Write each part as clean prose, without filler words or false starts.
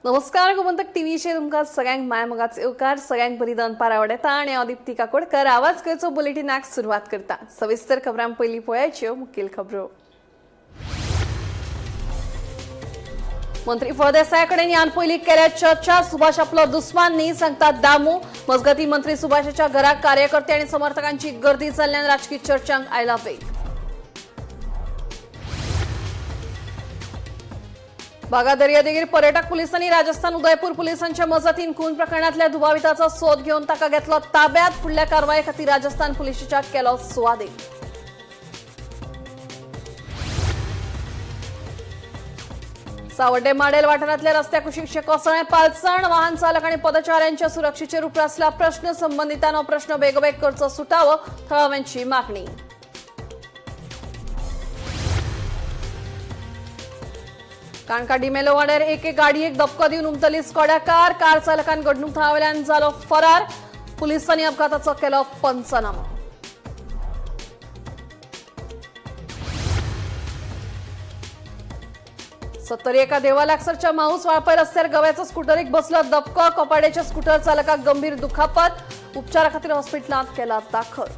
नमस्कार गोमंतक टीव्हीचेर तुमकां सगळ्यांक मायमोगाचो येवकार. सगळ्यांक बरी दनपार आवडटा आनी हांव दीप्ती काकोडकर आवाज गोंयचो बुलेटिनाक सुरवात करता. सविस्तर खबरां पयलीं पळयाच्यो मुखेल खबरो. मंत्री फळदेसाया कडेन ह्यान पयलीं केल्या चर्चा. सुभाष आपलो दुस्मान न्ही सांगतात दामू. मजगती मंत्री सुभाषाच्या घराक कार्यकर्ते आनी समर्थकांची गर्दी जाल्ल्यान राजकी चर्चांक आयला वेग. बागा दर्यादेगेर पर्यटक पुलिसांनी राजस्थान उदयपूर पुलिसांच्या मजतीन खून प्रकरणातल्या दुबाविताचो सोद घेवन ताका घेतलो ताब्यात. फुडल्या कारवाये खातीर राजस्थान पुलिसेच्या केलो सुवादीन. सावड्डे माडेल वाठारांतल्या रस्त्या कुशीकचे कोसळ्ळें पालसण. वाहन चालक आनी पदचाऱ्यांच्या सुरक्षेचेर उप्रासला प्रश्न. संबंदितांनो प्रश्न बेगोबेग करचो सुटावो थळाव्यांची मागणी. काणका डिमेलो वाड्यार एके गाडयेक धपको दिवन उमतली स्कोडा कार. कार चालकान घडणूक थळावेल्यान जालो फरार. पुलिसांनी अपघाताचो केलो पंचनामो. सत्तरी एका देवा लागसरच्या माऊस वाळपय रस्त्यार गव्याचो स्कुटरीक बसलो धपको. कोपाड्याच्या स्कुटर चालकाक गंभीर दुखापत. उपचारा खातीर हॉस्पिटलांत केला दाखल.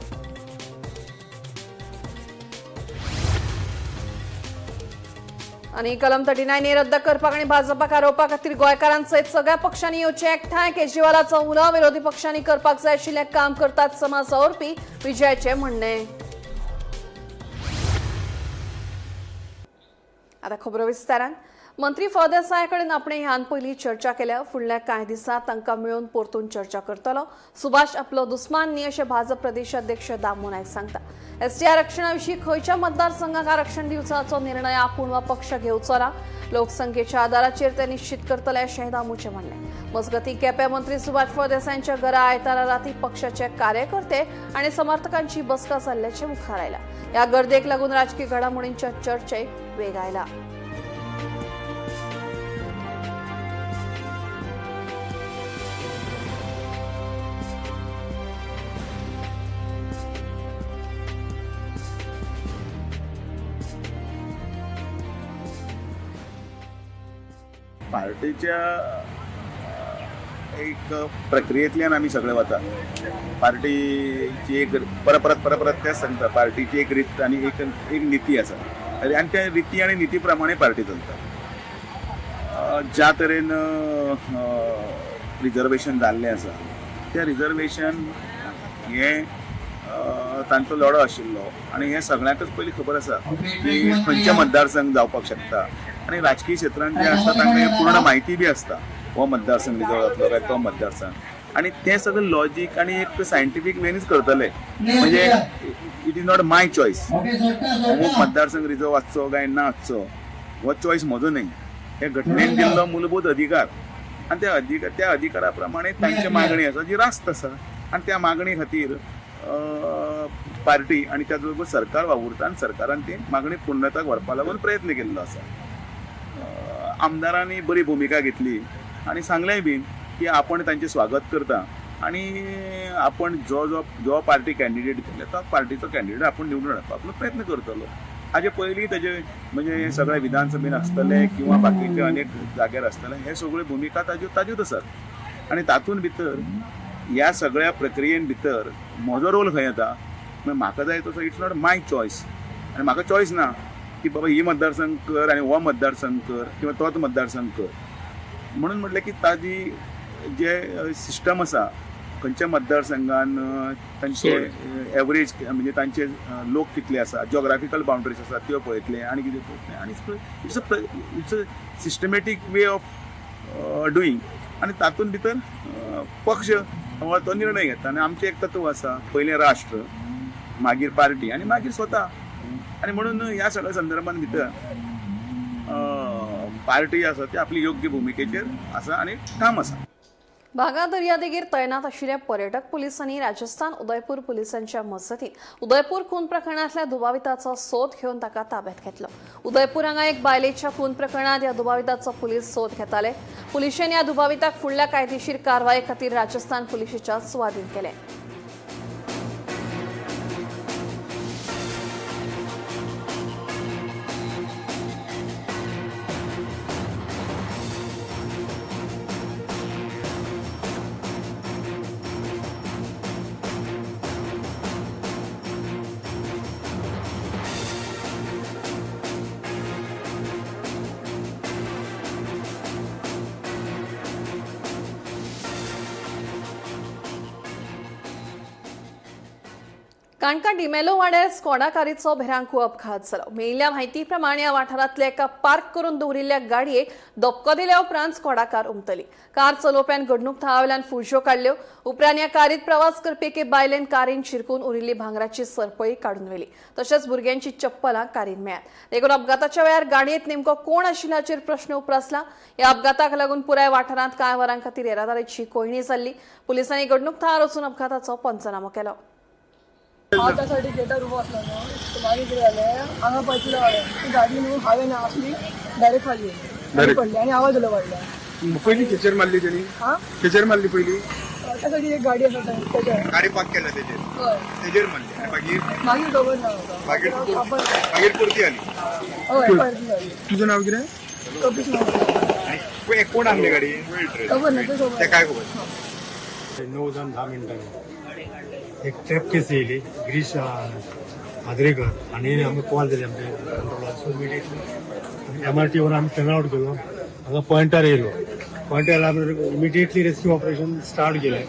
आनी कलम 39A रद्द करपाक आनी भाजपाक आरोपा खातीर गोंयकारांसयत सगळ्या पक्षांनी येवचें एकठांय. केजरीवालाचो उलो. विरोधी पक्षांनी करपाक जाय आशिल्लें काम करतात समाज वावुरपी विजयाचें म्हणणें. आता खबरो विस्तारान. मंत्री फळदेसाया कडेन आपणे ह्यान पयलीं चर्चा केल्या. फुडल्या कांय दिसांत तांकां मेळून परतून चर्चा करतलो. सुभाष आपलो दुस्मान न्ही अशें भाजप प्रदेशाध्यक्ष दामू नायक सांगता. एसटी आरक्षणा विशीं खंयच्या मतदारसंघाक आरक्षण दिवचो निर्णय आपूण वा पक्ष घेवचो ना. लोकसंख्येच्या आदाराचेर ते निश्चित करतले अशें दामूचें म्हणणें. मजगती केपें मंत्री सुभाष फळदेसायांच्या घरा आयतारा राती पक्षाचे कार्यकर्ते आनी समर्थकांची बसका जाल्ल्याचें मुखार आयलां. ह्या गर्देक लागून राजकी घडामोडींच्या चर्चेक वेग आयला. पार्टीच्या एक प्रक्रियेंतल्यान आमी सगळे वता. पार्टीची एक परत परत परत परत तेंच सांगता, पार्टीची एक रीत आनी एक एक निती आसा आनी त्या रिती आनी निती प्रमाणे पार्टी चलता. ज्या तरेन रिजर्वेशन जाल्लें आसा तें रिजर्वेशन हें तांचो लढो आशिल्लो आनी हें सगळ्यांकच पयलीं खबर आसा की खंयचे मतदारसंघ जावपाक शकता आनी राजकीय क्षेत्रांत जे आसता तांकां हें पूर्ण म्हायती बी आसता, हो मतदारसंघ रिजर्व जातलो काय तो मतदारसंघ, आनी तें सगळें लॉजीक आनी एक सायंटिफीक वेनूच करतले. म्हणजे it is not my choice. अमूक मतदारसंघ रिजर्व आसचो काय ना आसचो हो चॉयस म्हजो न्ही. हे घटनेन दिल्लो मूलभूत अधिकार आनी त्या अधिकार त्या अधिकारा प्रमाणे तांची मागणी आसा जी रास्त आसा आनी त्या मागणी खातीर पार्टी आनी त्याच बरोबर सरकार वावुरता आनी सरकारान ती मागणी पूर्णताक व्हरपा लागून प्रयत्न केल्लो आसा. आमदारांनी बरी भुमिका घेतली आनी सांगलेंय बीन की आपण तांचें स्वागत करता आनी आपण जो जो जो पार्टी कॅन्डिडेट दितले तो पार्टीचो कॅन्डिडेट आपण निवडून हाडपाक आपलो प्रयत्न करतलो. हाजे पयलीं ताजे म्हणजे सगळे विधानसभेन आसतले किंवा बाकीचे अनेक जाग्यार आसतले, हे सगळ्यो भुमिका ताज्यो ताज्योच आसात आनी तातूंत भितर ह्या सगळ्या प्रक्रियेन भितर म्हजो रोल खंय येता, म्हणजे म्हाका जाय तसो it's not my choice आनी म्हाका चॉयस ना की बाबा ही मतदारसंघ कर आनी हो मतदारसंघ कर किंवा तोच मतदारसंघ कर. म्हणून म्हटलें की ताजी जे सिस्टम आसा खंयच्या मतदारसंघान तांचे एवरेज म्हणजे तांचे लोक कितले आसा, जिओग्राफिकल बाउंड्रीज आसा त्यो पळयतले आनी कितें पळयतले आनी it's a systematic way of doing आनी तातूंत भितर पक्ष हो तो निर्णय घेता आनी आमचें एक तत्व आसा, पयलें राष्ट्र, मागीर पार्टी आनी मागीर स्वता. आनी म्हणून ह्या सगळ्या संदर्भान भितर पार्टी आसा ती आपली योग्य भुमिकेचेर आसा आनी ठाम आसा. बागा दर्यादेगेर तैनात आशिल्ल्या पर्यटक पुलिसांनी राजस्थान उदयपूर पुलिसांच्या मजतीन उदयपूर खून प्रकरणांतल्या दुबाविताचो सोद घेवन ताका ताब्यात घेतलो. उदयपूर हांगा एक बायलेच्या खून प्रकरणांत ह्या दुबाविताचो पुलीस सोद घेताले. पुलिशेन ह्या दुबाविताक फुडल्या कायदेशीर कारवाये खातीर राजस्थान पुलिशेच्या सुवादीन केलें. काणका डिमेलो वाड्यार स्कोडा कारीचो भिरांकूळ अपघात जालो. मेळिल्ल्या म्हायती प्रमाण ह्या वाठारांतल्या एका पार्क करून दवरिल्ल्या गाडयेक धपको दिल्या उपरांत स्कोडा कार उमतली. कार चलोवप्यान घडणूक थळावेल्यान फुजयो काडल्यो. उपरांत ह्या कारीत प्रवास करपी एके बायलेन कारीन शिरकून उरिल्ली भांगराची सरपळी काडून व्हेली. तशेंच भुरग्यांची चप्पलां कारीन मेळ्ळ्यात. देखून अपघाताच्या वेळार गाडयेंत नेमको कोण आशिल्लो हाचेर प्रश्न उप्रासला. ह्या अपघाताक लागून पुराय वाठारांत कांय वरां खातीर येरादारीची कोंयडी जाल्ली. पुलिसांनी घडणूक थळार वचून अपघाताचो पंचनामो केलो. हांव त्या सायडीक गेटार उबो आसलो न्हू, मागीर कितें जालें, हांगा पळयतलो हांवें ती गाडी न्हू हांवें आसली डायरेक्ट खाली येयली, पडली आनी आवाज जालो व्हडलो. पहिली खेचेर मारली तेणी? हा. खेचेर मारली पहिली? त्या सायडीक एक गाडी आसा तेच्या. गाडी पार्क केल्या तेजेर? हय. तेजेर मारली आनी मागीर? मागीर खबर ना म्हाका. मागीर? आपण मागीर परती आली? हय, परती जाली. तुझं नाव कितें? कपीश नायक. आनी कोण आणली गाडी? खबर ना, ते खबर. ते काय खबर. 9 जावन 10 मिनटांनी एक ट्रॅप केस येयली. गिरीश आद्रेकर आनी आमकां कॉल जाली आमच्या कंट्रोलार. सो इमिडिएटली एमआरटी वर आमी टर्न आवट केलो, हांगा पॉयंटार येयलो. पॉयंटार येयला आमी इमिडिएटली रेस्क्यू ऑपरेशन स्टार्ट केलें.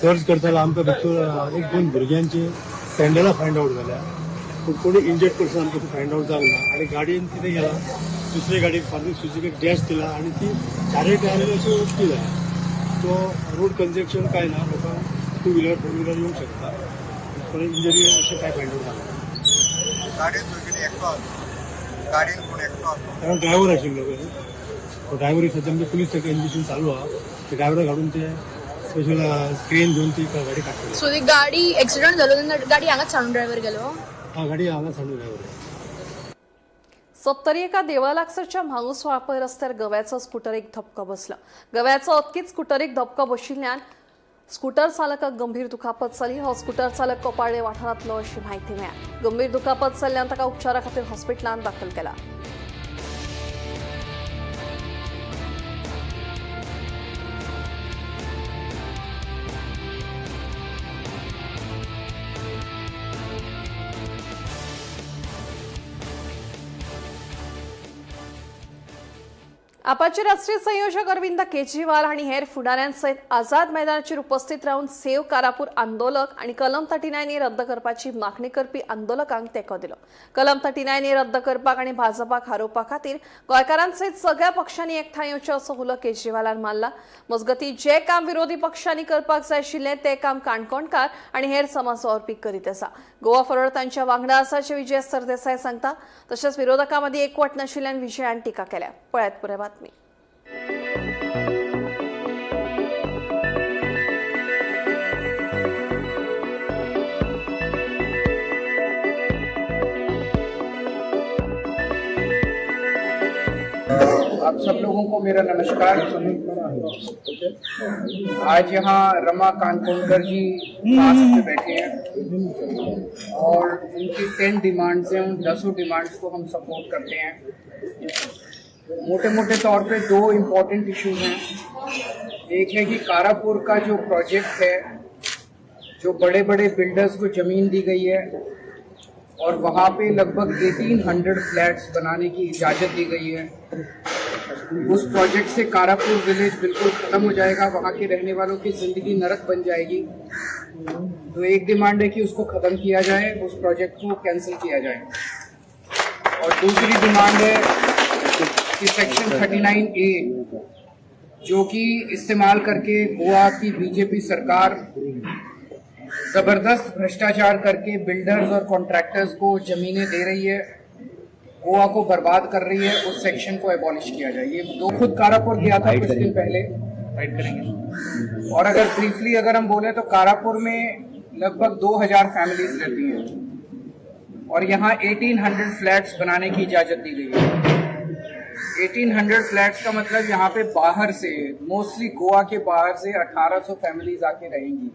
सर्च करताले आमकां भितर एक दोन भुरग्यांची सँडलां फायंड आवट जाल्या, पूण कोणी इंजर्ड पर्सन आमकां फायंड आवट जावंक ना. आनी गाडयेन कितें केलां, दुसरी गाडी फादर सुजुकी डॅश दिला आनी ती चारय टायरान अशी उक्ती जाली. सो रोड कंजेक्शन काय ना, लोकांक टू व्हिलर फोर व्हिलर येवंक शकता. कोणी इंजरी अशें काय फायंड आवट जालें. गाडयेन चोय एकटो आसलो, गाडयेन कोण एकटो आसलो. कारण ड्रायव्हर आशिल्लो खंय, तो ड्रायव्हर सद्या आमचे पुलीस ताका इन्व्हेस्टिगेशन चालू आहा. ते ड्रायव्हराक हाडून ते स्पेशल क्रेन घेवन ती गाडी काडटले. सो ती गाडी एक्सिडंट जालो तेन्ना गाडी हांगाच सांडून ड्रायव्हर गेलो? हा, गाडी हांगा सांडून ड्रायव्हर. सत्तरी एका देवळा लागसरच्या म्हाळूस वाळपय रस्त्यार गव्याचो स्कुटरीक धपको बसलो. गव्याचो अचकीत स्कुटरीक धपको बशिल्ल्यान स्कुटर चालकाक गंभीर दुखापत जाली. हो स्कुटर चालक कोपार्डे वाठारांतलो अशी म्हायती मेळ्ळ्या. गंभीर दुखापत जाल्ल्यान ताका उपचारा खातीर हॉस्पिटलांत दाखल केला. आपाचे राष्ट्रीय संयोजक अरविंद केजरीवाल हांणी हेर फुडाऱ्यांसयत आझाद मैदानाचेर उपस्थित रावन सेव कारापूर आंदोलक आनी कलम 39 रद्द करपाची मागणी करपी आंदोलकांक तेंको दिलो. कलम 39 रद्द करपाक आनी भाजपाक हारोवपा खातीर गोंयकारांसयत सगळ्या पक्षांनी एकठांय येवचें असो उलो केजरीवालान मारला. मजगतीं, जे काम विरोधी पक्षांनी करपाक जाय आशिल्लें तें काम काणकोणकार आनी हेर समाज वावुरपी करीत आसा. गोवा फॉरवर्ड तांच्या वांगडा आसा अशें विजय सरदेसाय सांगता. तशेंच विरोधकां मदीं एकवट नाशिल्ल्यान विजयान टिका केल्या. पळयात पुराय बातमी. आप सब लोगों को मेरा नमस्कार. आज यहाँ रमा कानकोणकर जी फास्ट पे बैठे हैं और उनकी 10 डिमांड्स हैं, उन 10 डिमांड्स को हम सपोर्ट करते हैं. मोटे मोटे तौर पे दो इम्पोर्टेंट इश्यूज हैं. एक है कि कारापुर का जो प्रोजेक्ट है, जो बड़े बड़े बिल्डर्स को ज़मीन दी गई है और वहाँ पे लगभग 1800 फ्लैट्स बनाने की इजाज़त दी गई है, उस प्रोजेक्ट से कारापुर विलेज बिल्कुल ख़त्म हो जाएगा, वहाँ के रहने वालों की ज़िंदगी नरक बन जाएगी. तो एक डिमांड है कि उसको ख़त्म किया जाए, उस प्रोजेक्ट को कैंसिल किया जाए. और दूसरी डिमांड है कि सेक्शन 39 ए, जो कि इस्तेमाल करके गोवा की बीजेपी सरकार जबरदस्त भ्रष्टाचार करके बिल्डर्स और कॉन्ट्रैक्टर्स को जमीनें दे रही है, गोवा को बर्बाद कर रही है, उस सेक्शन को एबॉलिश किया जाए. ये दो खुद कारापुर गया था कुछ दिन पहले और अगर ब्रीफली अगर हम बोले तो कारापुर में लगभग 2000 फैमिलीज रहती हैं और यहाँ 1800 फ्लैट्स बनाने की इजाज़त दी गई है. 1800 फ्लैट्स का मतलब यहाँ पे बाहर से, मोस्टली गोवा के बाहर से 1800 फैमिलीज आके रहेंगी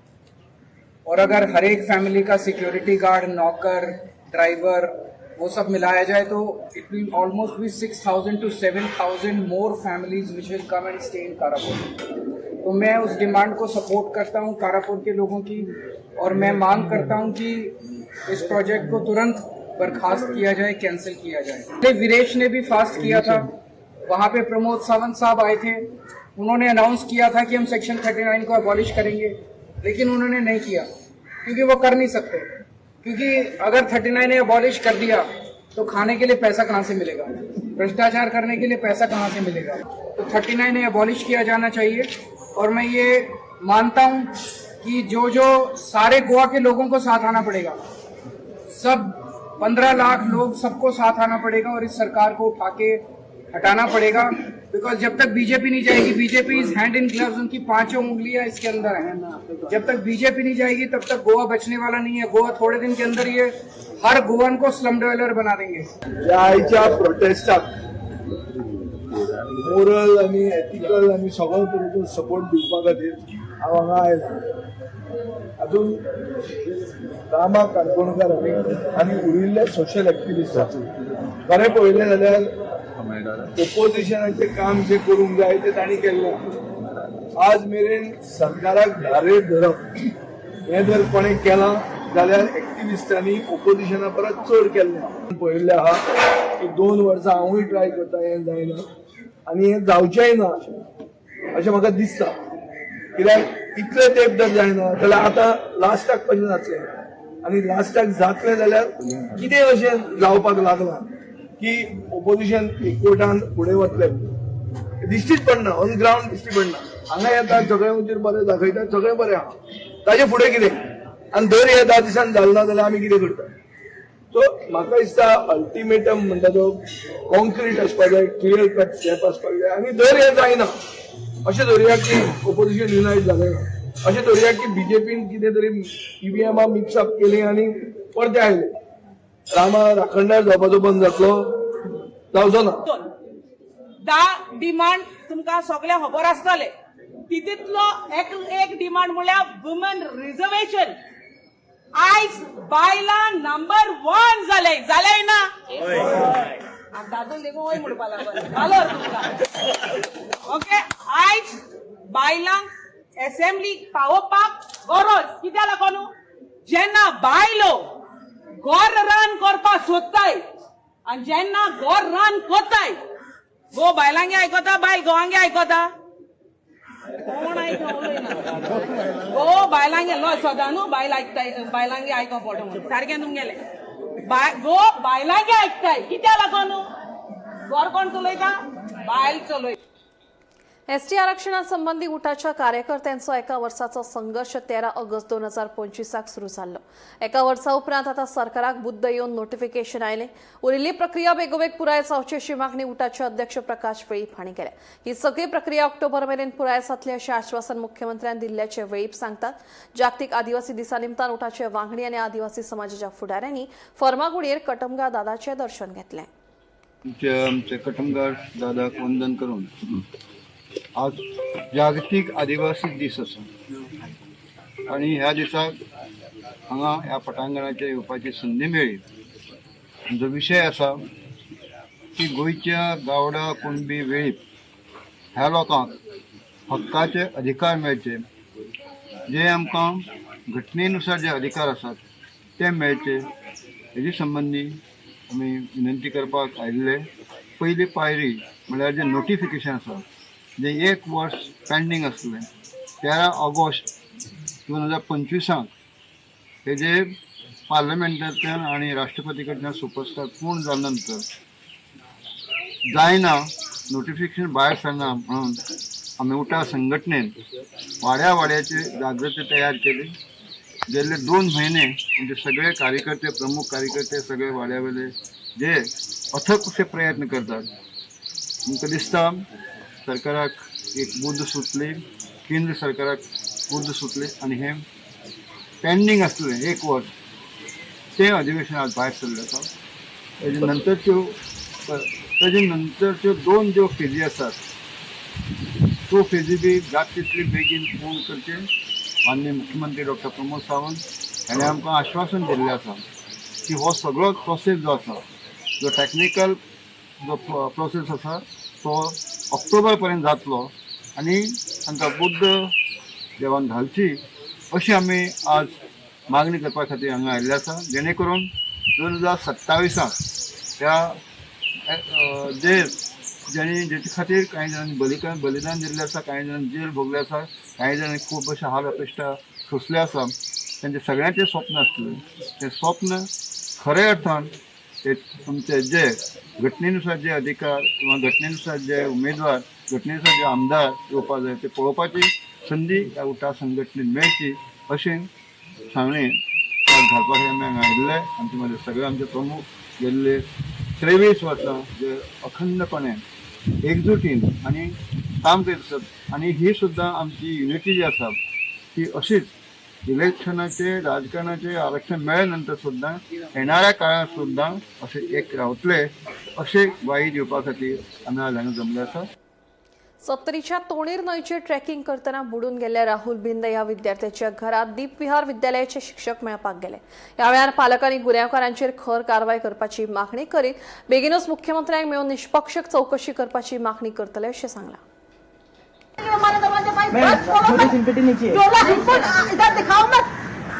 और अगर हर एक फैमिली का सिक्योरिटी गार्ड, नौकर, ड्राइवर, वो सब मिलाया जाए तो it will almost be 6000 to 7000 more families which will come and stay in Karapur. तो मैं उस डिमांड को सपोर्ट करता हूँ कारापुर के लोगों की और मैं मांग करता हूँ कि इस प्रोजेक्ट को तुरंत बर्खास्त किया जाए, कैंसिल किया जाए. वीरेश ने भी फास्ट किया था, वहाँ पे प्रमोद सावंत साहब आए थे, उन्होंने अनाउंस किया था कि हम सेक्शन 39 को अबॉलिश करेंगे, लेकिन उन्होंने नहीं किया क्योंकि वो कर नहीं सकते. क्योंकि अगर 39 ए अबॉलिश कर दिया तो खाने के लिए पैसा कहाँ से मिलेगा, भ्रष्टाचार करने के लिए पैसा कहाँ से मिलेगा। तो 39 ए अबॉलिश किया जाना चाहिए। और मैं ये मानता हूँ कि जो जो सारे गोवा के लोगों को साथ आना पड़ेगा, सब 15 लाख लोग, सबको साथ आना पड़ेगा और इस सरकार को उठा के हटाना पड़ेगा। Because जब तक बीजेपी नहीं जाएगी, BJP is hand in gloves, उनकी पांचों उंगलियां इसके अंदर हैं। जब तक बीजेपी नहीं जाएगी तब तक गोवा बचने वाला नहीं है। गोवा थोड़े दिन के अंदर ये हर गोवन को स्लम ड्वेलर बना देंगे। ह्या आयच्या प्रोटेस्टाक मोरल आनी एथिकल आनी सगळो तरेचो सपोर्ट दिवपा खातीर हांव हांगा आयला. हातूंत रामा काणकोणकार आनी उरिल्ले सोशल एक्टिविस्ट. खरें पळयलें जाल्यार ओपोजिशनाचें काम जें करूंक जाय तें तांणी केल्लें. आज मेरेन सरकाराक धारेर धरप हें जर कोणें केलां जाल्यार एक्टिविस्टांनी ओपोजिशना परस चड केल्लें. पळयल्लें आहा की 2 वर्सां हांवूय ट्राय करता, हें जायना आनी हें जावचेंय ना अशें म्हाका दिसता. कित्याक इतले तेंप जर जायना जाल्यार आतां लास्टाक कशें जातलें? आनी लास्टाक जातलें जाल्यार कितें अशें जावपाक लागलां की ओपोजिशन एकवटान फुडें वतलें? दिश्टीच पडना, ऑन ग्रावंड दिश्टी पडना. हांगा येतात, सगळे वचून बरें दाखयतात, सगळें बरें आहा. ताजे फुडें कितें? आनी दर ह्या 10 दिसान जालें ना जाल्यार आमी कितें करता? सो म्हाका दिसता अल्टिमेटम म्हणटा तो कॉन्क्रीट आसपाक जाय, क्लियर कट स्टेप आसपाक जाय. आनी जर हें जायना अशें धरुया की ओपोजिशन युनायट जालें ना, अशें धरुया की बीजेपीन कितें तरी ईव्हीएमा मिक्स अप केली आनी परते आयले, रामा राखणदार जावपाचो बंद जातलो? जावचो ना. 10 डिमांड तुमकां सगळ्यांक खबर आसतले. तितूंतलो एक एक डिमांड म्हणल्यार वुमन रिझर्वेशन. आयज बायलां नंबर वन जाले, जाले ना? दादून देखून वय म्हणपा लागलो वालोर तुमकां. ओके, आयज बायलांक एसेंब्ली पावोवपाक गरज कित्याक लागून? जेन्ना बायलो घर रन करपाक सोदताय आनी जेन्ना घर रन करताय, गो बायलांगे आयकता, बायल घोवांगे आयकता? कोण आयक उलयना. गो बायलांगे लो सदां न्हू बायल आयकताय, बायलांगे आयको पडटा म्हणून सारकें तुमगेलें. बाय गो बायलांगे आयकताय कित्याक लागून? घर कोण चलयता? बायल चलयता. एसटी आरक्षणासंबंधी उठाच्या कार्यकर्त्यांचो एका वर्साचो संघर्ष 13 ऑगस्ट 2025 सुरू जाल्लो. एका वर्सा उपरांत आतां सरकाराक बुद्द येवन नोटिफिकेशन आयलें. उरिल्ली प्रक्रिया बेगोबेग पुराय जावची अशी मागणी उठाचे अध्यक्ष प्रकाश वेळीप हांणी केल्या. ही सगळी प्रक्रिया ऑक्टोबर मेरेन पुराय जातली अशें आश्वासन मुख्यमंत्र्यान दिल्ल्याचें वेळीप सांगतात. जागतीक आदिवासी दिसा निमतान उठाचे वांगडी आनी आदिवासी समाजाच्या फुडाऱ्यांनी फर्मागुडयेर कटमगा दादाचें दर्शन घेतलें. आमच्या आमचे कटमगार दादाक वंदन करून, आज जागतीक आदिवासी दीस आसा आनी ह्या दिसाक हांगा ह्या पटांगणाचेर येवपाची संदी मेळ्ळी. आमचो विशय आसा की गोंयच्या गावडा, कुणबी, वेळीप ह्या लोकांक हक्काचे अधिकार मेळचे, जे आमकां घटनेनुसार जे अधिकार आसात ते मेळचे, हेजे संबंदी आमी विनंती करपाक आयिल्ले. पयली पायरी म्हळ्यार जें नोटिफिकेशन आसा, जें एक वर्स पेंडींग आसलें, 13 ऑगस्ट 2025 हेजे पार्लमेंटांतल्यान आनी राष्ट्रपती कडल्यान सुपरस्टार पूर्ण जाल्या नंतर जायना, नोटिफिकेशन भायर सरना म्हणून आमी उटा संघटनेन वाड्या वाड्याची जागृती तयार केली. गेल्ले 2 म्हयने म्हणजे सगळे कार्यकर्ते, प्रमुख कार्यकर्ते, सगळे वाड्यावेले जे अथक अशे प्रयत्न करतात. आमकां दिसता सरकाराक एक बुद्द सुटली, केंद्र सरकाराक बुद्द सुटली आनी हें पेंडींग आसलें एक वर्स तें अधिवेशन आज भायर सरलें आसा. तेजे नंतरच्यो दोन ज्यो फेजी आसात त्यो फेजी बी जात तितली बेगीन पूर्ण करचे. माननीय मुख्यमंत्री डॉक्टर प्रमोद सावंत हाणें आमकां आश्वासन दिल्लें आसा की हो सगळो प्रोसेस जो आसा, जो टॅक्निकल जो प्रोसेस आसा, तो ऑक्टोबर पर्यंत जातलो आनी तांकां बुद्द देवान घालची अशी आमी आज मागणी करपा खातीर हांगा आयिल्ले आसा, जेणे करून 2027 ह्या जे ज्यांनी जेचे खातीर कांय जाणांनी बलिदान दिल्लें आसा, कांय जाणांनी जेल भोगले आसा, कांय जाणांनी खूब अशे हाल अपेश्टा सोंसले आसा. तांचे सगळ्यांचें स्वप्न आसलें तें स्वप्न खऱ्या अर्थान ते तुमचे जे घटनेनुसार जे अधिकार किंवा घटनेनुसार जे उमेदवार, घटनेनुसार जे आमदार येवपा जाय ते पळोवपाची संदी ह्या उटा संघटनेन मेळची अशें सांगणें घालपा खातीर आमी हांगा आयिल्ले. आमचे मदीं सगळे आमचे प्रमुख गेल्ले 23 वर्सां जे अखंडपणे एकजुटीन आनी काम करीत आसात आनी ही सुद्दां आमची युनिटी जी आसा ती अशीच इलेक्शनाचे राजकारणाचे आरक्षण मेळ्ळे नंतर सुद्दां येणाऱ्या काळात सुद्दां अशें एक रावतले अशें ग्वाही दिवपा खातीर आमी आज हांगा जमले आसा. सत्तरीच्या तोणीर न्हंयचेर ट्रेकिंग करतना बुडून गेल्ल्या राहुल भिंद ह्या विद्यार्थ्याच्या घरात दीपविहार विद्यालयाचे शिक्षक मेळपाक गेले. ह्या वेळार पालकांनी गुन्यांवकारांचेर खर कारवाय करपाची मागणी करीत बेगीनूच मुख्यमंत्र्यांक मेळून निष्पक्ष चौकशी करपाची मागणी करतले अशें सांगलां. इधर दिखाओ मत,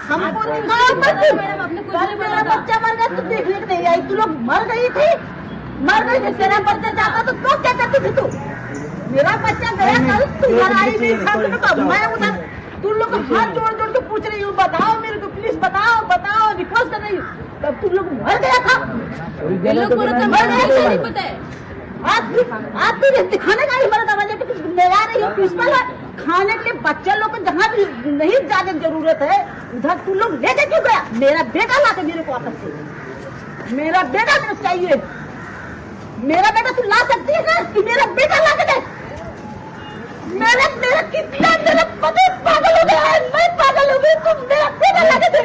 हमको दिखाओ मत। कल मेरा बच्चा मर गया, तू देखने के नहीं आई। तू लोग मर गई थी, मर गई थी। तेरा बच्चा जाता तो तू क्या करती थी? तू मेरा बच्चा गया कल, तू इधर आई नहीं था। तो मैं उधर तुम लोग हाथ जोड़ जोड़ के पूछ रही हूँ, बताओ मेरे को, प्लीज बताओ बताओ, रिक्वेस्ट कर रही हूँ। तब तुम लोग मर गया था, मर गया पता है। आज भी दिखाने का ही हमारा दरवाजा कि ले आ रही हो प्रिंसिपल है। खाने के लिए बच्चे लोग को जहाँ भी नहीं ज्यादा जरूरत है उधर तू लोग ले के क्यों गया? मेरा बेटा ला के मेरे को वापस दे। मेरा बेटा मेरे को चाहिए। मेरा बेटा तू ला सकती है ना कि मेरा बेटा ला के दे। मेरा मेरा कितना मेरा पति पागल हो गया है, मैं पागल हो गई। तू मेरा बेटा ला के दे,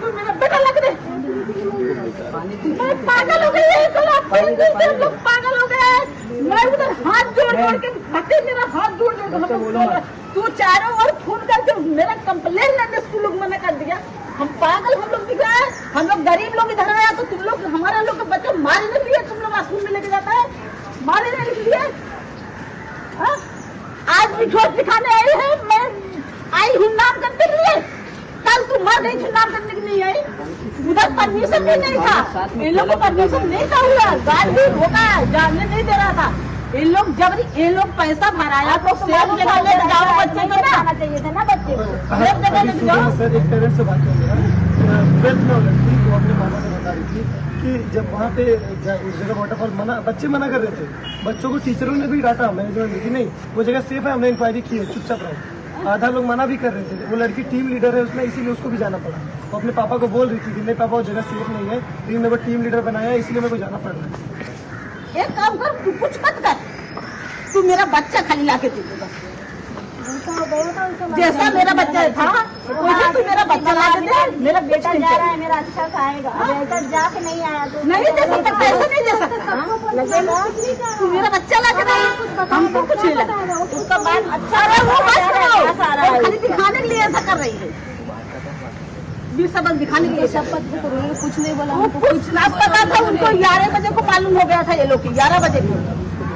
तू मेरा बेटा ला के दे। मैं पागल हो गई है। साला 3 दिन से हम लोग पागल हो गए हैं। मैं उधर हाथ जोड़ जोड़ के फटे, मेरा हाथ जोड़ जोड़ के हम लोग बोल रहे। तू चारों ओर फोन करके मेरा कंप्लेन लेने तू लोग मना कर दिया। हम पागल हम लोग दिख रहा है? हम लोग गरीब लोग इधर आया तो तुम लोग हमारा लोग का बच्चा मारने के लिए तुम लोग स्कूल में लेके जाता है, मारने के लिए, हाँ? आज भी ठोस दिखाने आई है। मैं आई हूँ नाम करने के लिए। कल तू मर गई थी, नाम करने के लिए आई। उधर परमिशन भी नहीं था, इन लोग को परमिशन नहीं था। हुआ गार्ड भी रोका, जाने नहीं दे रहा था। इन लोग जबरी, इन लोग पैसा भराया तो सेफ जगह ले जाओ बच्चे को ना चाहिए था ना बच्चे को। सेफ जगह ले जाओ। सर, एक पेरेंट से बात कर रहा, 12th में वो लड़की, वो अपने मामा से बता रही थी कि जब वहाँ पे उस जगह वाटरफॉल मना, बच्चे मना कर रहे थे। बच्चों को टीचरों ने भी डांटा, मैनेजमेंट ने कि नहीं, वो जगह सेफ है, हमने इंक्वायरी की है, चुपचाप रहो। आधा लोग मना भी कर रहे थे। वो लड़की टीम लीडर है उसमें, इसीलिए उसको भी जाना पड़ा। वो अपने पापा को बोल रही थी कि नहीं पापा, वो जगह सेफ नहीं है, लेकिन मेरे को टीम लीडर बनाया है, इसलिए मेरे को जाना पड़ रहा है। एक काम कर, तू कुछ मत कर, तू मेरा बच्चा खाली ला के दे दे बस। जैसा मेरा बच्चा था वैसे तू मेरा बच्चा ला के दे। मेरा बेटा जा रहा है मेरा, अच्छा खाएगा। अब ऐसा जाके नहीं आया तो नहीं दे सकता, पैसे नहीं दे सकता। लगेगा। तू मेरा बच्चा ला के दे, हमको कुछ नहीं लगता उसका बात। अच्छा, अरे वो बस करो, वो खाली दिखाने के लिए ऐसा कर रही है। बीस सबक दिखाने के लिए। शपथ भी करो, कुछ नहीं बोला। वो कुछ ना पता था उनको। 11 बजे को मालूम हो गया था ये लोग की, 11 बजे को।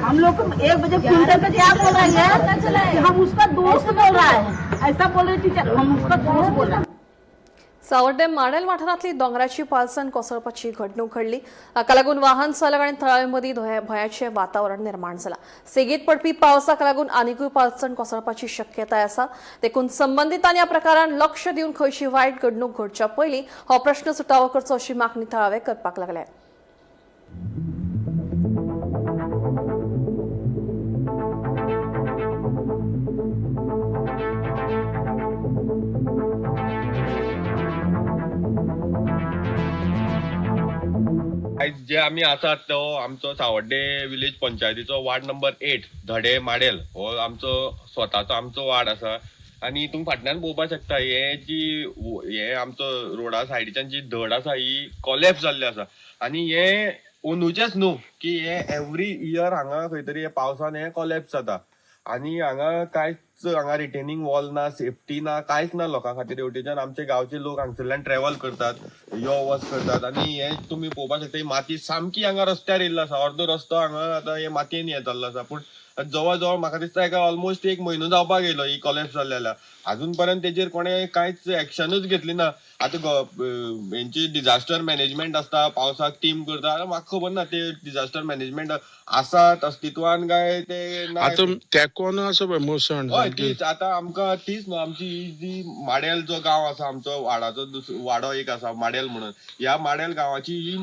हम लोग को 1 बजे फोन करके क्या बोल रही है कि हम उसका दोस्त बोल रहा है। ऐसा बोल रहे टीचर, हम उसका दोस्त बोल रहा है। सावर्डे माडेल वाठारांतली दोंगराची पालसण कोसळपाची घडणूक घडली. हाका लागून वाहन चालक आनी थळाव्यां मदीं भंयाचें वातावरण निर्माण जालां. सेगीत पडपी पावसाक लागून आनिकूय पालसण कोसळपाची शक्यताय आसा. देखून संबंदितांनी ह्या प्रकारान लक्ष दिवन खंयची वायट घडणूक घडच्या पयलीं हो प्रश्न सुटावो करचो अशी मागणी थळावे करपाक लागल्या. आयज जे आमी आसात तो आमचो सावड्डे विलेज पंचायतीचो वार्ड नंबर 8, धडे माडेल हो आमचो स्वताचो आमचो वार्ड आसा. आनी तुमी फाटल्यान पळोवपाक शकता, हे जी हे आमचो रोडा सायडीच्यान जी धड आसा ही कोलॅप्स जाल्ली आसा. आनी हे अंदूचेच न्हू की हे एवरी इयर हांगा खंय तरी हे पावसान हे कोलॅप्स जाता. आनी हांगा कांयच हांगा रिटेनिंग वॉल ना, सेफ्टी ना, कांयच ना लोकां खातीर. हेवटेच्यान आमचे गांवचे लोक हांगसरल्यान ट्रॅव्हल करतात, यो वच करतात. आनी हे तुमी पळोवपाक शकता, ही माती सामकी हांगा रस्त्यार येयल्ली आसा. अर्दो रस्तो हांगा आतां हे मातयेन हे जाल्लो आसा. पूण जवळ जवळ म्हाका दिसता एका ऑलमोस्ट एक म्हयनो जावपाक येयलो ही कॉलॅप्स जाल्ल्या. अजून पर्यंत तेजेर कोणें कांयच एक्शनूच घेतली ना. आतां हेंची डिझास्टर मॅनेजमेंट आसता, पावसाक टीम करता, म्हाका खबर ना ते डिझास्टर मॅनेजमेंट आसात अस्तित्वान काय ते ना. आतां तेंकोन आसा पळय मसण. हय तीच आतां आमकां तीच न्हू आमची ही जी माडेल जो गांव आसा आमचो वाडाचो वाडो एक आसा माडेल म्हणून, ह्या माडेल गांवाची ही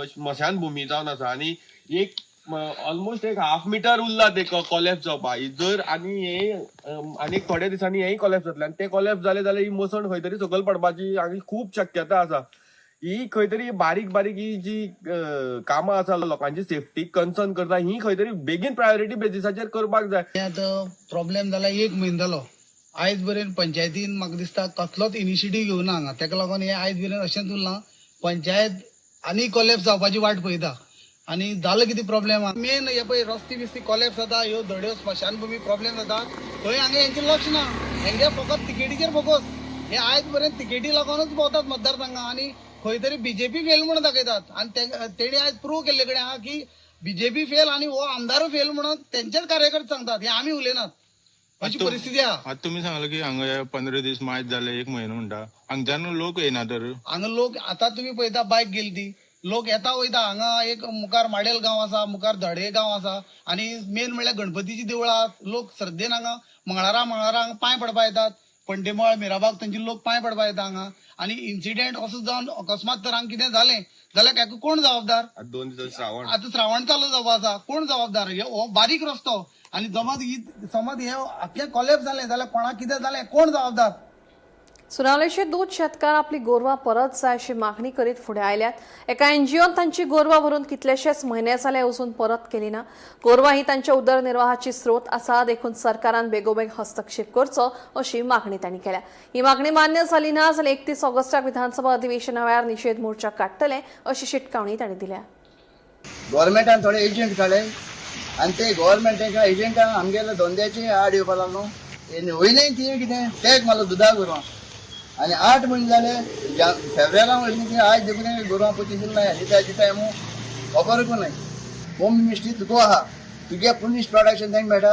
स्मशानभुमी जावन आसा आनी एक ऑलमोस्ट एक हाफ मिटर उरला ते कॉलॅप्स जावपा. जर आनी हे आनी थोड्या दिसांनी हेय कॉलॅप्स जातले आनी ते कॉलॅप्स जाले जाल्यार ही मसण खंय तरी सकयल पडपाची आनी खूब शक्यता आसा. ही खंय तरी बारीक बारीक ही जी कामां आसा लोकांची सेफ्टी कन्सर्न करता ही खंय तरी बेगीन प्रायोरिटी बेजिसाचेर करपाक जाय. आतां प्रॉब्लेम जाला एक म्हयनो जालो, आयज मेरेन पंचायतीन म्हाका दिसता कसलोच इनिशिएटीव घेवना हांगा. ताका लागून हें आयज मेरेन अशेंच उरलां. पंचायत आनी कॉलॅप्स जावपाची वाट पळयता आनी जालो कितें प्रॉब्लेम मेन हे पळय रस्ते बिस्ते कॉलॅप्स जाता, ह्यो धड्यो स्मशानभुमी प्रॉब्लेम जाता, थंय हांगा हेंचें लक्ष ना. हेंगे फकत तिकेटीचेर फोकस. हे आयज पर्यंत तिकेटी लागूनच भोंवतात मतदारसंघात आनी खंय तरी बीजेपी फेल म्हणून दाखयतात. आनी तेणी आयज प्रूव केल्ले कडेन आहा की बीजेपी फेल आनी हो आमदारूय फेल म्हणून तेंचेच कार्यकर्ते सांगतात, हे आमी उलयनात. अशी परिस्थिती आहा. आतां तुमी सांगला की हांगा 15 दीस मायज जाले, एक म्हयनो म्हणटा, हांगच्यान लोक येना तर हांगा लोक आतां तुमी पळयता बायक गेली ती लोक येता वयता. हांगा एक मुखार माडेल गांव आसा, मुखार धडे गांव आसा आनी मेन म्हणल्यार गणपतीची देवळां. लोक श्रद्धेन हांगा मंगळारा मंगळारा हांगा पांय पडपा येतात. पंडेमळ मिराबाग थंयचे लोक पांय पडपा येता हांगा. आनी इन्सिडेंट असो जावन अकस्मात तर हांगा कितें जालें जाल्यार ताका कोण जबाबदार? 2 दिसांनी श्रावण, आतां श्रावण चालू जावपा आसा, कोण जबाबदार? हो बारीक रस्तो आनी जमत ही समज हे आख्खें कॉलॅप्स जालें जाल्यार कोणाक कितें जालें कोण जबाबदार? सुनावलेचे दूद शेतकार आपली गोरवां परत जाय अशी मागणी करीत फुडें आयल्यात. एका एनजीओन तांची गोरवां व्हरून कितलेशेच म्हयने जाले अजून परत केली ना. गोरवां ही तांच्या उदरनिर्वाहाची स्रोत आसा, देखून सरकारान बेगोबेग हस्तक्षेप करचो अशी मागणी तांणी केल्या. ही मागणी मान्य जाली ना जाल्यार 31 ऑगस्टाक विधानसभा अधिवेशना वेळार निशेध मोर्चा काडटले अशी शिटकावणी तांणी दिल्या. गव्हर्मेंटान थोडे एजंट काडले आनी ते गव्हर्मेंटाच्या एजंटान आमगेल्या धंद्याचे आड येवपा लागलो. वयलें ती कितें टॅग मारलो दुदा गोरवां आनी 8 म्हयने जाले फेब्रेरान वयली ती आयज देखून गोरवां पोजिशन नाय दिता दिता मू खबरूच नाय. होम मिनिस्ट्री तुका आहा, तुगे पुलीस प्रोडक्शन तांकां मेळटा,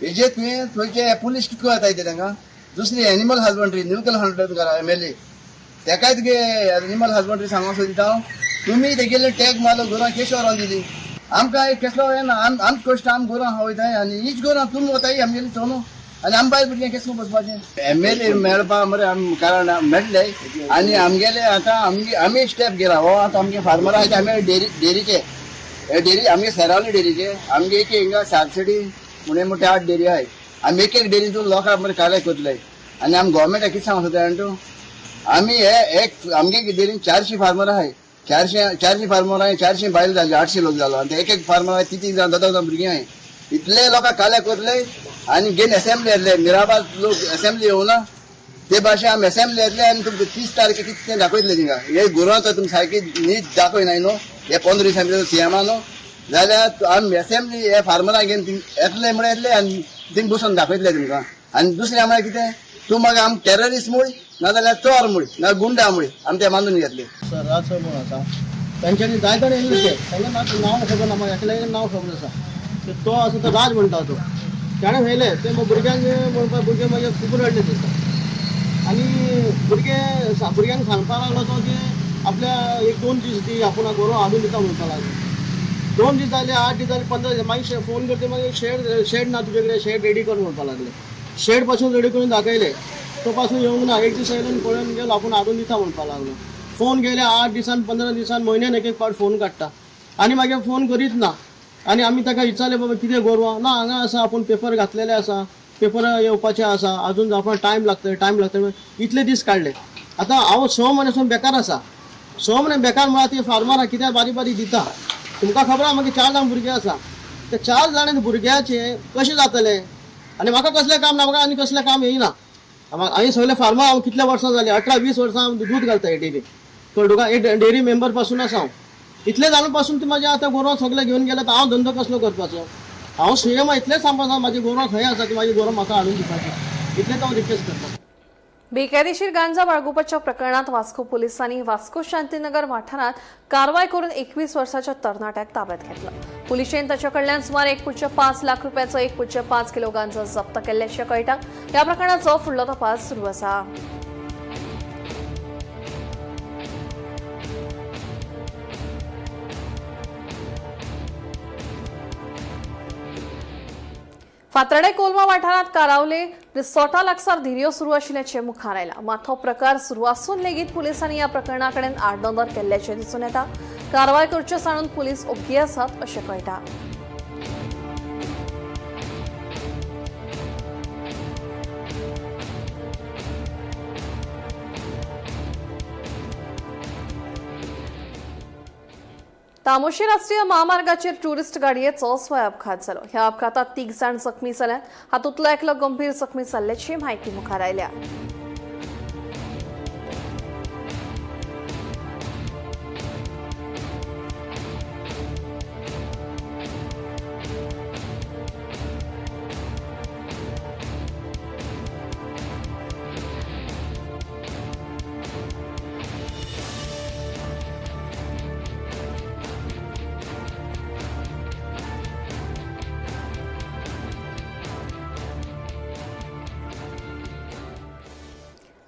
हेजे तुवें थंयचे पुलीस कितको येता ते तांकां. दुसरी एनिमल हजबंड्री निलकल हंड्रेड करा एम एल ए तेकाय तुगे एनिमल हजबंड्री सांगूंक सोदिता हांव, तुमी तेगेले टॅग मारलो गोरवां केश व्हरोन दिली आमकां एक केसलो येना. आमच कश्ट आम गोरवां वयताय आनी हीच गोरवां तुमी वताय आमगेली चोनू आनी आम बायल भुरग्यांक केस बसपाचें. एम एल ए मेळपा मरे आम कारण मेळटले आनी आमगेले आतां आमी स्टेप घेला. हो आतां आमगे फार्मर आहा ते आमी डेरीचे हे डेरी आमगे सेरावली डेरीचे आमगे एक हिंगा सातसडी म्हणे मोठे 8 डेरी आहाय. आमी एक एक डेरीतून लोकांक मरे कालेक्ट करतले आनी आम गव्हर्मेंटाक कितें सांगता जाणा तूं, आमी हे एक आमगे डेरीन 400 फार्मर आहाय, 400 फार्मर आहाय, 400 बायल जाली, 800 लोक जालो आनी एक एक फार्मर आहाय 3-3 जाण 10-10 जाण भुरगीं आहाय. इतले लोकांक कालेक्ट करतले आनी घेवन असेंब्ली येतले. मिराबाद लोक असेंब्ली येवना ते भाशे आमी असेंब्ली येतले आनी तुमकां 30 तारखे कितें दाखयतले थिंगा. हे गोरवां तर तुमी सारकी नीट दाखयनाय न्हू हे 15 दिसां भितर सीएमा न्हू जाल्यार आमी असेंब्ली हे फार्मरांक घेवन येतले म्हळ्यार येतले आनी थिंग बसून दाखयतले तुमकां. आनी दुसरें म्हळ्यार कितें तूं मागीर आम टेररिस्ट म्हूण नाजाल्यार चोर म्हूण ना गुंडा म्हूण आमी ते मानून घेतले. सर राज सर म्हणून आसा, तांच्यांनी जाय जाण येयल्ले ते तांकां नांव खबर ना, म्हाका एकल्याचें नांव खबर आसा, तो आसा तो राज म्हणटा तो, ताणें व्हेलें ते मग भुरग्यांक म्हणपाक भुरगे मागीर खूब रडले दिसता आनी भुरगे भुरग्यांक सांगपाक लागलो तो की आपल्या 1-2 दीस दी आपूण गोरवां हाडून दिता म्हणपाक लागलो. 2 दीस जाले, 8 दीस जाले, 15 दीस, मागीर फोन करते मागीर शेड ना तुजे कडेन, शेड रेडी कर म्हणपाक लागले. शेड पासून रेडी करून दाखयले, तो पासून येवंक ना. 1 दीस येयलो आनी पळोवन गेलो, आपूण हाडून दिता म्हणपाक लागलो. फोन केले 8 दिसान, 15 दिसान, म्हयन्यान एक एक फावट फोन काडटा आनी मागीर फोन करीत ना. आनी आमी ताका विचारलें बाबा कितें गोरवां ना हांगा आसा, आपूण पेपर घातलेले आसा, पेपर येवपाचे आसा, अजून जावपाक टायम लागतले, टायम लागतले, इतले दीस काडले. आतां हांव 6 म्हयने सून बेकार आसा. 6 म्हयने बेकार म्हळ्यार ती फार्मरां कित्याक बारीक बारीक दिता. तुमकां खबर आहा मागीर 4 जाण भुरगे आसा, ते 4 जाण भुरग्याचे कशें जातलें? आनी म्हाका कसलें काम ना, म्हाका आनी कसलें काम येयना. हांवें सगळे फार्मां हांव कितले वर्सां जालीं, 18-20 वर्सां हांव दूद घालता हे डेरी कळडुका, हे डेरी मेंबर पासून आसा हांव. इतले जाण पासून ती म्हाजे आतां गोरवां सगळे घेवन गेले, तर हांव धंदो कसलो करपाचो? हांव सीएम इतलें सांगपाक म्हाजी गोरवां खंय आसा ती म्हाजी गोरवां म्हाका हाडून दिवपाची, इतलेंच हांव रिक्वेस्ट करता. बेकायदेशीर गांजा बाळगुपाच्या प्रकरणात वास्को पोलिसांनी वास्को शांतीनगर वाठारात कारवाय करून 21 वर्साच्या तरणाट्याक ताब्यात घेतलं. पुलिशेन ताच्या कडल्यान सुमार 1.5 लाख रुपयाचो 1.5 किलो गांजा जप्त केल्ल्याचें कळटा. ह्या प्रकरणाचो फुडलो तपास सुरू आसा. फातर्डे कोलवा वाठारात कारावले रिसॉर्टा लागसार धिरयो सुरू आशिल्ल्याचें मुखार आयलां. मात हो प्रकार सुरू आसून लेगीत पुलिसांनी ह्या प्रकरणा कडेन आडनदर केल्ल्याचें दिसून येता. कारवाय करचे सांडून पुलीस ओग्गी आसात अशें कळटा. तामोशी राष्ट्रीय महामार्गाचेर टुरिस्ट गाडयेचो स्वय अपघात जालो. ह्या अपघातात 3 जाण जखमी जाल्यात. हातूंतलो एकलो गंभीर जखमी जाल्ल्याची म्हायती मुखार आयल्या.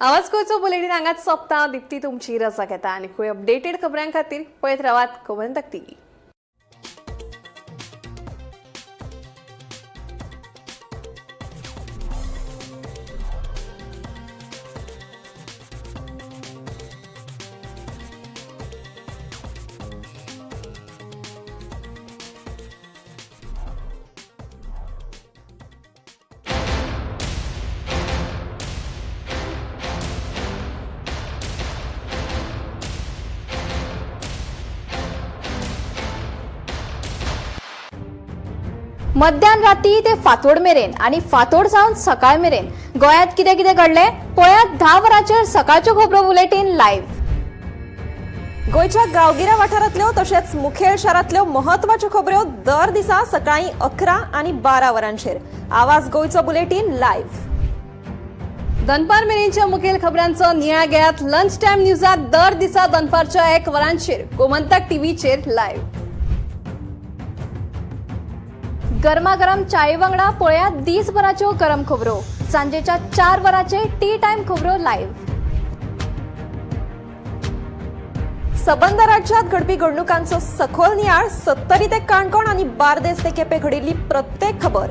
आवाज गोंयचो बुलेटीन हांगाच सोंपता. दीप्ती तुमची रजा घेता आनी खूब अपडेटेड खबरां खातीर पळयत रावात गोमंतक टीव्ही. मध्यान राती ते फातोड मेरेन आणि फातोड जावन सकाळ मेरेन गोंयांत कितें कितें घडलें पळयात 10 वरांचेर सकाळच्यो खबरो बुलेटीन लायव्ह. गोंयच्या गांवगिऱ्या वाठारांतल्यो तशेंच मुखेल शारांतल्यो म्हत्वाच्यो खबऱ्यो दर दिसा सकाळीं 11 आनी 12 वरांचेर आवाज गोंयचो बुलेटीन लायव्ह. दनपार मेरेनच्या मुखेल खबरांचो नियाळ घेयात लंच टायम न्यूजात दर दिसा दनपारच्या 1 वरांचेर गोमंतक टीव्हीचेर लायव्ह. गरमागरम चाये वांगडा पळयात दीसभराच्यो गरम खबरो सांजेच्या 4 वरांचेर टी टायम खबरो लायव्ह. सबंद राज्यात घडपी घडणुकांचो सखोल नियाळ 70 ते काणकोण आनी बार्देस ते केपें घडिल्ली प्रत्येक खबर.